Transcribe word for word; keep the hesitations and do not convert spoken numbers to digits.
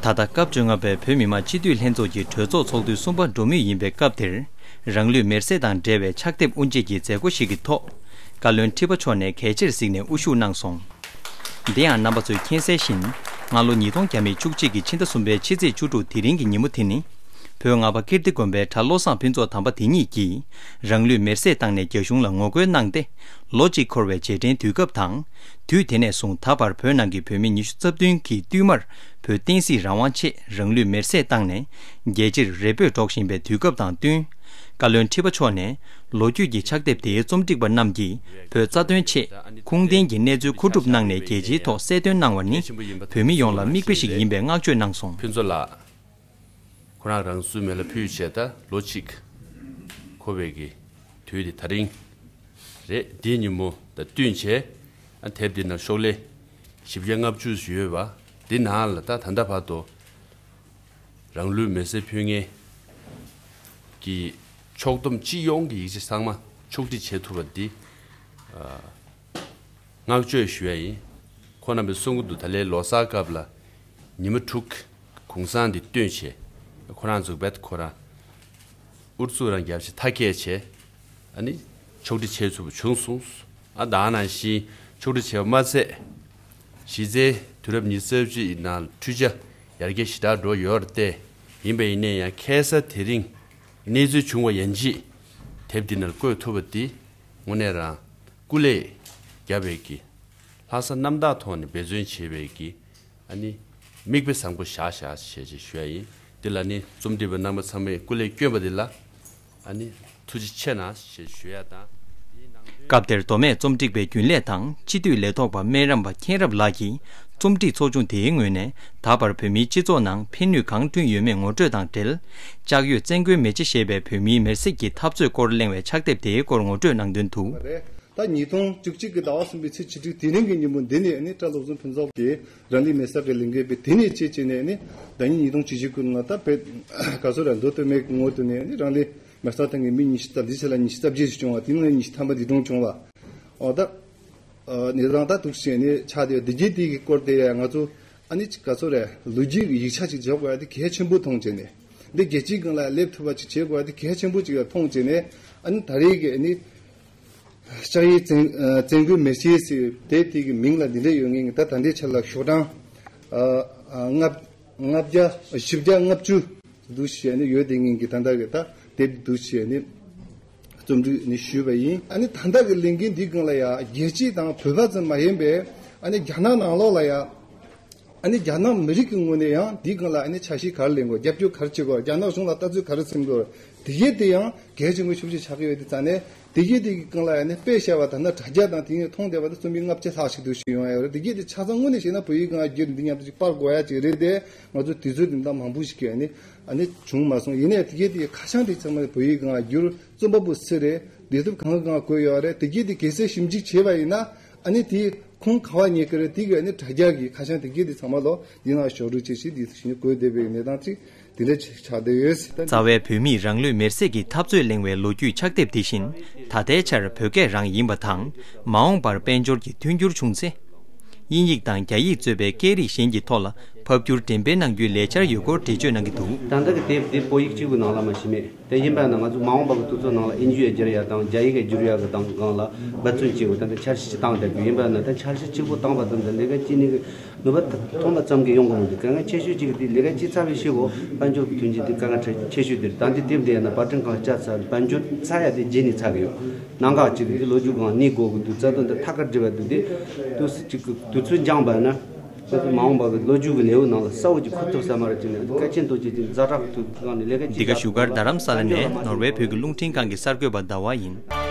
ད་ལྟ་སྐབས་བཅོ་ལྔ་པའི་བོད་མི་མང་སྤྱི་འཐུས་ལྷན་ཚོགས་ཀྱི་གྲོས་ཚོགས་ཚོགས་དུས་གསུམ་པ་འགྲོ་མུས་ཡིན་པའི་སྐབས་དེར། རང་ལུས་མེར་སྲེག་དང་འབྲེལ་བའི་ཕྱག་དེབ་དབུ་འབྱེད་ཀྱི་མཛད་སྒོ་ཞིག་གི་ཐོག་བཀའ་བློན་ཁྲི་པ་མཆོག་ནས་གལ་ཆེར་གཟིགས་ནས་དབུ་བཞུགས་གནང་སོང་། དེ་ཡང་རྣམ་པ་ཚོས་མཁྱེན་གསལ་བཞིན། སྔ་ལོ་ཉིས་སྟོང་བརྒྱ་མེད་བཅུ་གཅིག་གི་ཕྱི་ཟླ་གསུམ་པའི་ཕྱི་ཚེས་བཅུ་དྲུག་དེ་རིང་གི་ཉིན་མོ་དེ་ནི། བོད་ལྔ་པ་ཀིརྟི་དགོན་པའི་གྲྭ་བློ་བཟང་ཕུན་ཚོགས་དམ་པ་དེ་ཉིད་ཀྱིས། རང་ལུས་མེར་སྲེག་བཏང་ནས་རྒྱ་གཞུང་ལ་ངོ་རྒོལ་གནང་སྟེ། ལོ་གཅིག་འཁོར་བའི་རྗེས་དྲན་དུས་སྐབས་དང་། དུས་དེ་ནས་བཟུང་ད་བར་བོད་ནང་གི་བོད་མི་ཉི་ཤུ་རྩ་བདུན་གྱིས་བསྟུད་མར་བོད་བསྟན་སྲིད་རང་དབང་ཆེད་རང་ལུས་མེར་སྲེག་བཏང་ནས། རྒྱལ་སྤྱིར་རེ་འབོད་སྒྲོག་བཞིན་པའི་དུས་སྐབས་དང་བསྟུན། བཀའ་བློན་ཁྲི་པ་མཆོག་ནས། ལོ་རྒྱུས་ཀྱི་ཕྱག་དེབ་དེའི་རྩོམ་སྒྲིག་པ་རྣམས་ཀྱིས་བོད་རྩ་དོན་ཆེད་ཁུངས་ལྡན་གྱི་གནས་ཚུལ་མཁོ་སྒྲུབ་གནང་ནས་རྒྱལ་སྤྱིའི་ཐོག་གསལ་སྟོན་གནང་བ་ནི་བོད་མི་ཡོངས་ལ་མིག་དཔེ་ཞིག་ཡིན་པའི་བསྔགས་བརྗོད་གནང་སོང་། ཕུན་ཚོགས་ལགས། ཁོ་རང་རང་སྲོག་མེ་ལ་ཕུལ་བྱས་ད་ལོ་གཅིག་འཁོར་བའི་གི་དུས་དེ་ད་རིང་རེད། འདིའི་ཉིན་མོ་དང་བསྟུན་བྱས། ཨ་དེབ་འདི་ནང་ཤོག་ལྷེ་བཞི་བརྒྱ་ལྔ་བཅུ་ཡོད་པ། འདི་ནང་ལ་ད་ད་ལྟ་བར་དུ་རང་ལུས་མེར་སྲེག་ཕུལ་མཁན་གྱི་ཕྱོགས་བསྡོམས་སྤྱི་ཡོངས་ཀྱི་ཡིག་ཆ་ཚང་མ་ཕྱོགས་སྒྲིག་བྱེད་ཐུབ་པ་འདི། ཨ། བསྔགས་བརྗོད་ཞུ་ཡ་ཡིན། ཁོང་རྣམ་པས་གསུང་གི་འདུག་ད་ལོ་གསར་སྐབས་ལ་ཉི་མ་དྲུག་གུང་སེང་འདི་བཏོན་བྱས། ཁོ་རང་ཚོ་བེད་ཁོ་རང་ཨུ་ཚུགས་རང་རྒྱབ་བྱས་མཐའ་སྐྱེལ་བྱས། ཨ་ནི་ཕྱོགས་སྒྲིག་བྱས་ཚུགས་པ་བྱུང་སོང་། ཨ་ད་ནང་བཞིན་ཕྱོགས་སྒྲིག་བྱས་པ་མ་ཚད། གཞི་རྩའི་དུས་རབས་ཉི་ཤུ་རྩ་གཅིག་ཡི་ནང་འཕྲུལ་ཆས་ཡར་རྒྱས་ཞེ་དྲག་འགྲོ་ཡོད་རེད་དེ། ཡིན་པ་ཡིན་ནའི་ཡང་ཁ་སང་དེ་རིང་གནས་ཚུལ་བྱུང་བ་ཡན་ཆད་དེབ་འདི་ནང་བཀོད་ཐུབ་པ་འདི་དངོས་གནས་རང་། སྐུ་ལས་བརྒྱབ་པའི་གི་ལྷག་བསམ་རྣམ་དག་ཐོག་ནས་འབད་བརྩོན་བྱེད་པའི་གི་ཨ་ནི་མིག་དཔེ་བཟང་པོ་བཞག་བཞག་བྱས་ཅེས་ཞུ་ཡ་ཡིན། འདི་ལ་ནི་རྩོམ་སྒྲིག་པ་རྣམ་པ་ཚང་མས་སྐུ་ལས་བསྐྱོན་པ་འདི་ལ་ཨ་ནི་ཐུགས་རྗེ་ཆེ་གནང་ཞེས་ཞུ་ཡ་དང་། སྐབས་དེར་མདོ་སྨད་རྩོམ་སྒྲིག་པའི་རྒྱུན་ལས་དང་སྤྱི་འཐུས་ལས་ཐོག་པ་སྨན་རམས་པ་མཁྱེན་རབ་ལགས་ཀྱིས་རྩོམ་སྒྲིག་ཚོགས་ཆུང་དེའི་ངོས་ནས་ད་བར་བོད་མིའི་སྤྱི་ཚོགས་ནང་ཕན་ནུས་གང་བསྐྲུན་ཡོད་མེད་ངོ་སྤྲོད་དང་འབྲེལ། ལྕགས་ཡོས་བཙན་རྒོལ་མེ་ལྕེ་ཞེས་པའི་བོད་མིའི་མེར་སྲེག་གི་འཐབ་རྩོད་སྐོར་གླེང་བའི་ཕྱག་དེབ་དེའི་སྐོར་ངོ་སྤྲོད་གནང་དོན་དུ། རེད། ད་ཉིས་སྟོང་བཅུ་གཅིག་གི་ཟླ་བ་གསུམ་པའི་ཚེས་བཅུ་དྲུག་དེ་རིང་གི་ཉིན་མོ་འདི་ནས་ནི་གྲྭ་བློ་བཟང་ཕུན་ཚོགས་ཀྱིས་རང་ལུས་མེར་སྲེག་གི་ལས་འགུལ་སྤེལ། དེ་ནས་བྱས་བྱས་ནས་ནི་ཟླ་ཉིན་ཉིས་སྟོང་བཅུ་བཞི་ཀུན་ལ་ད་བོད་ག་ཚོད་ར་མདོ་སྟོད་སྨད་ངོས་དུ་ནས་ནི་རང་ལུས་མེར་སྲེག་བཏང་མཁན་མི་ཉི་ཤུ་རྩ། འདི་ཕྱི་ལ་ཉི་ཤུ་རྩ་བརྒྱད་ཅིག་བྱུང་བ། དེ་ནས་ཉི་ཤུ་ཐམ་པ་འདི་གྲོངས་བྱུང་བ། འོ་ད་ཨ་གནས་སྟངས་ད་འདུག་བྱས་ནས་ཆགས་བསྡད་ཡོད། འདི་རྗེས་དེ་གི་སྐོར་དེ་ཡང་ང་ཚོ་ཨ་ནི་ག་ཚོད་རེད། ལོ་རྒྱུས་ཀྱི་ཡིག་ཆ་ཅིག་འཇོག་དགོས་ཡ་དེ་གལ་ཆེན་པོ་མཐོང་བྱས་ནས། འདི་རྒྱལ་སྤྱིའི་སྒང་ལ་སླེབས་ཐུབ་པ་ཅིག་བྱེད་དགོས་ཡ་དེ་གལ་ཆེན་པོ་ཅིག་ལ་མཐོང་བྱས་ནས། ཨ་ནི་ད་རེས་ཀྱི་ཨ་ནི་ལྕགས་ཡོས་བཙན་ཨ་བཙན་རྒོལ་མེ་ལྕེ་ཟེར་དེབ་དེ་གི་མིང་ལ་འདི་འདྲ་ཡོད་མཁན་གྱི་ད་ད་ལྟའི་ཆར་ལ་ཤོག་གྲངས་ཨ་ཨ་ལྔ་ལྔ་བརྒྱ་བཞི་བརྒྱ་ལྔ་བཅུ་འདུག་བྱས་ནས་ཡོད་བསྡད་མཁན་གྱི་ད་ལྟ་གི་ད་དེབ་འདུག་བྱས་ནས་རྩོམ་སྒྲིག་ནི་ཞུས་པ་ཡིན། ཨ་ནི་ད་ལྟ་གི་ལས་འགུལ་འདིའི་སྒང་ལ་ཡ་རྒྱལ་སྤྱི་དང་བོད་པ་ཙམ་མ་ཡིན་པའི་ཨ་ནི་རྒྱ་ནག་ནང་ལོགས་ལ་ཡ། ཨ་ནི་རྒྱ་ནག་མི་རིགས་ཀྱི་ངོས་ནས་ཡང་འདིའི་སྒང་ལ་ཨ་ནི་འཆར་གཞི་ག་རེ་ལེན་དགོས། རྒྱབ་སྐྱོར་ག་རེ་བྱེད་དགོས། རྒྱ་ནག་གཞུང་ལ་ལྟ་ཚུལ་ག་རེ་འཛིན་དགོས། དེ་གས་དེ་ཡང་གལ་ཆེན་པོ་ཤུགས་ཆེ་ཆགས་ཀྱི་ཡོད་དེ་རྩ་ནས། དེ་གས་དེ་གི་སྒང་ལ་ཨ་ནི་དཔེ་བཤད་པ་ད་ནི་དྲ་རྒྱ་དང་དེ་ནས་མཐོང་བསྡད་པ་དེ་རྩོམ་པའི་ལྔ་བརྒྱ་ལྷག་ཞིག་འདུག་ཞིག་ཡོང་ཡ་ཡོད་རེད། དེ་གས་དེ་ཆ་ཚང་དངོས་གནས་བཤད་ན་བོད་ཡིག་སྒང་བསྒྱུར་འདི་མཉམ་དུ་ཅིག་སྤར་དགོས་ཡ་ཅིག་རེད་དེ། ང་ཚོ་དུས་ཚོད་འདི་འདྲ་མང་པོ་ཞིག་གི་ཨ་ནི་ཨ་ནི་བྱུང་མ་སོང་། ཡིན་ནའི་དེ་གས་དེ་ཁ་བྱང་དེ་ཚང་མ་བོད་ཡིག་སྒང་བསྒྱུར། རྩོམ་པ་པོ་སུ་རེད། བསྡད་ཐབས་གང་གང་དགོས་ཡོད་རེད། དེ་གས་དེ་གལ་སྲིད་ཞིབ་འཇུག་བྱས་པ་ཡིན་ན། ཨ་ནི་དེ་ཁུངས་ག་བ་རྙེད་ཀྱི་རེད། དེ་གི་ཨ་ནི་དྲ་རྒྱ་གི་ཁ་བྱང་དེ་གས་དེ་ཚང་མ་ལོ་འདི་ནང་ཞོག་རུ་ཅེས་ཤིག་འདི་ཞིག་བཀོད་བསྡད་པའི་གནས་སྟངས་ཅིག་དེ་འདྲ་ཅིག་ཆགས་བསྡད་ཡོད། རྩ་བའི་བོད་མིས་རང་ལུས་མེར་སྲེག་གི་འཐབ་རྩོད་གླེང་བའི་ལོ་རྒྱུས་ཕྱག་དེབ་དེ་བཞིན་ད་ལྟའི་ཆར་བོད་སྐད་རང་ཡིན་པ་དང་། མ་འོངས་པར་དཔལ་འབྱོར་གྱི་མཐུན་འགྱུར་བྱུང་ཚེ། དབྱིན་ཡིག་དང་རྒྱ་ཡིག་གཙོས་པའི་སྐད་རིགས་གཞན་གྱི་ཐོག་ལ་ཕབ་བསྒྱུར་འགྲེམས་སྤེལ་གནང་རྒྱུའི་ལས་འཆར་ཡོད་སྐོར་འགྲེལ་བརྗོད་གནང་གི་འདུག་ད་ལྟ་གི་དེབ་དེ་བོད་ཡིག་གཅིག་པུའི་ནང་ལ་མ་གཏོགས་མེད། དེ་ཡིན་པ་ན་ང་ཚོ་མ་འོངས་པ་གི་དུས་ཚོད་ནང་ལ་དབྱིན་ཇི་ཡིས་བསྒྱུར་ཡ་དང་རྒྱ་ཡིག་གིས་བསྒྱུར་ཡ་གི་དང་སྒང་ལ་འབད་བརྩོན་བྱེད་དགོས། ད་ལྟ་འཆར་གཞི་ཅིག་བཏང་བསྡད་དགོས། ཡིན་པ་ན་ད་འཆར་གཞི་གཅིག་པུ་བཏང་བ་ཙམ་དང་ལས་ཀ་གཅིག་གཉིས་ཀྱི་ནུས་པ་ཐོན་པ་ཙམ་གྱིས་ཡོང་གི་མི་འདུག་དཀའ་ངལ་ཆེ་ཤོས་གཅིག་གི་དེ་ལས་ཀ་གཅིག་ཚར་བའི་ཤེས་གོ། དཔལ་འབྱོར་གྱི་མཐུན་རྐྱེན་དེ་དཀའ་ངལ་ཆེ་ཤོས་དེ་རེད། ད་འདི་དེབ་འདི་ཡིན་ན་པར་སྐྲུན་ཁང་ལ་བསྐྱལ་ཚར། དཔལ་འབྱོར་ཚར་ཡ་དེ་རྗེས་ནས་ཚར་གི་ཡོད། ནང་འགག་གཅིག་གི་དེ་ལོ་རྒྱུས་སྒང་གནས་དགོས་གི་འདུག་རྩ་དོན་དེ་ཐད་ཀར་འབྲེལ་བ་འདུག་དེ་དུས་སུ་གཅིག་གི་དུས་ཚོད་འགྱངས་པ་ན། ང་ཚོ་མ་འོངས་པ་གི་ལོ་རྒྱུས་ཀྱི་ལེའུ་ནང་ལ་གསལ་བོ་ཅིག་འཁོད་ཐུབ་ས་མ་རེད་ཅེས་ནས་བཀའ་དྲིན་ཐོག་ཅིག་ཅིག་ཛ་དྲག་ཏུ་སྒང་ནས་ལས་ཀ་ཅིག་འདི་ག་བཞུགས་སྒར་རྡ་རམ་ས་ལ་ནས་ནོར་ཝེ་བོད་ཀྱི་རླུང་འཕྲིན་ཁང་གི་གསར་འགོད་པ་ཟླ་བ་ཡིན།